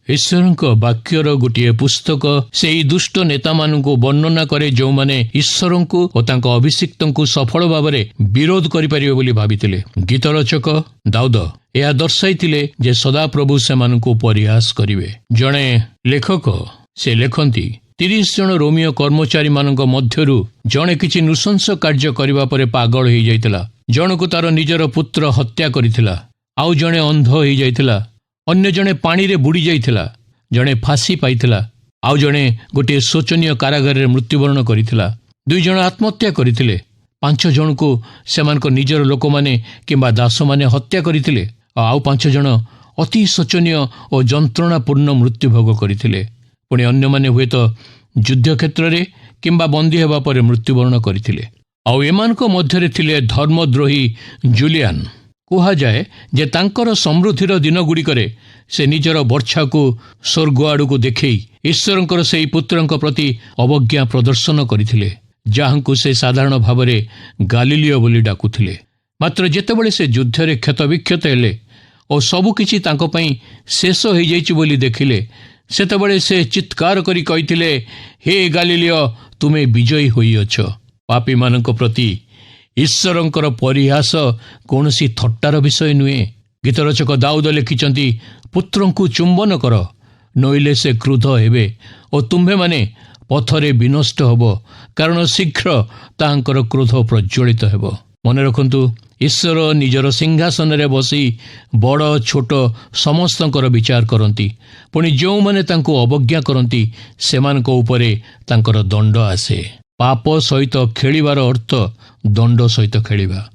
ଈଶ୍ୱରଙ୍କ ବାକ୍ୟର ଗୋଟିଏ ପୁସ୍ତକ ସେହି ଦୁଷ୍ଟ ନେତାମାନଙ୍କୁ ବର୍ଣ୍ଣନା କରେ, ଯେଉଁମାନେ ଈଶ୍ୱରଙ୍କୁ ଓ ତାଙ୍କ ଅଭିଷିକ୍ତଙ୍କୁ ସଫଳ ଭାବରେ ବିରୋଧ କରିପାରିବେ ବୋଲି ଭାବିଥିଲେ। ଗୀତ ରଚକ ଦାଉଦ ଏହା ଦର୍ଶାଇଥିଲେ ଯେ ସଦାପ୍ରଭୁ ସେମାନଙ୍କୁ ପରିହାସ କରିବେ। ଜଣେ ଲେଖକ ସେ ଲେଖନ୍ତି, 30 ଜଣ ରୋମୀୟ କର୍ମଚାରୀମାନଙ୍କ ମଧ୍ୟରୁ ଜଣେ କିଛି ନୃଶଂସ କାର୍ଯ୍ୟ କରିବା ପରେ ପାଗଳ ହେଇଯାଇଥିଲା। ଜଣକୁ ତାର ନିଜର ପୁତ୍ର ହତ୍ୟା କରିଥିଲା। ଆଉ ଜଣେ ଅନ୍ଧ ହେଇଯାଇଥିଲା। ଅନ୍ୟ ଜଣେ ପାଣିରେ ବୁଡ଼ି ଯାଇଥିଲା। ଜଣେ ଫାଶୀ ପାଇଥିଲା। ଆଉ ଜଣେ ଗୋଟିଏ ଶୋଚନୀୟ କାରାଗାରରେ ମୃତ୍ୟୁବରଣ କରିଥିଲା। ଦୁଇ ଜଣ ଆତ୍ମହତ୍ୟା କରିଥିଲେ। ପାଞ୍ଚ ଜଣଙ୍କୁ ସେମାନଙ୍କ ନିଜର ଲୋକମାନେ କିମ୍ବା ଦାସମାନେ ହତ୍ୟା କରିଥିଲେ। ଆଉ ପାଞ୍ଚ ଜଣ ଅତି ଶୋଚନୀୟ ଓ ଯନ୍ତ୍ରଣାପୂର୍ଣ୍ଣ ମୃତ୍ୟୁ ଭୋଗ କରିଥିଲେ। ପୁଣି ଅନ୍ୟମାନେ ହୁଏତ ଯୁଦ୍ଧ କ୍ଷେତ୍ରରେ କିମ୍ବା ବନ୍ଦୀ ହେବା ପରେ ମୃତ୍ୟୁବରଣ କରିଥିଲେ। ଆଉ ଏମାନଙ୍କ ମଧ୍ୟରେ ଥିଲେ ଧର୍ମଦ୍ରୋହୀ ଜୁଲିଆନ। କୁହାଯାଏ ଯେ ତାଙ୍କର ସମୃଦ୍ଧିର ଦିନଗୁଡ଼ିକରେ ସେ ନିଜର ବର୍ଚ୍ଛାକୁ ସ୍ୱର୍ଗ ଆଡ଼କୁ ଦେଖେଇ ଈଶ୍ୱରଙ୍କର ସେହି ପୁତ୍ରଙ୍କ ପ୍ରତି ଅବଜ୍ଞା ପ୍ରଦର୍ଶନ କରିଥିଲେ, ଯାହାଙ୍କୁ ସେ ସାଧାରଣ ଭାବରେ ଗାଲିଲିୟ ବୋଲି ଡାକୁଥିଲେ। ମାତ୍ର ଯେତେବେଳେ ସେ ଯୁଦ୍ଧରେ କ୍ଷତବିକ୍ଷତ ହେଲେ ଓ ସବୁକିଛି ତାଙ୍କ ପାଇଁ ଶେଷ ହୋଇଯାଇଛି ବୋଲି ଦେଖିଲେ, ସେତେବେଳେ ସେ ଚିତ୍କାର କରି କହିଥିଲେ, "ହେ ଗାଲିଲିୟ, ତୁମେ ବିଜୟୀ ହୋଇଅଛ।" ପାପୀମାନଙ୍କ ପ୍ରତି ଈଶ୍ୱରଙ୍କର ପରିହାସ କୌଣସି ଥଟ୍ଟାର ବିଷୟ ନୁହେଁ। ଗୀତରଚକ ଦାଉଦ ଲେଖିଛନ୍ତି, "ପୁତ୍ରଙ୍କୁ ଚୁମ୍ବନ କର, ନଇଲେ ସେ କ୍ରୁଦ୍ଧ ହେବେ ଓ ତୁମ୍ଭେମାନେ ପଥରେ ବିନଷ୍ଟ ହେବ, କାରଣ ଶୀଘ୍ର ତାହାଙ୍କର କ୍ରୋଧ ପ୍ରଜ୍ୱଳିତ ହେବ।" ମନେ ରଖନ୍ତୁ, ଈଶ୍ୱର ନିଜର ସିଂହାସନରେ ବସି ବଡ଼ ଛୋଟ ସମସ୍ତଙ୍କର ବିଚାର କରନ୍ତି। ପୁଣି ଯେଉଁମାନେ ତାଙ୍କୁ ଅବଜ୍ଞା କରନ୍ତି, ସେମାନଙ୍କ ଉପରେ ତାଙ୍କର ଦଣ୍ଡ ଆସେ। ପାପ ସହିତ ଖେଳିବାର ଅର୍ଥ ଦଣ୍ଡ ସହିତ ଖେଳିବା।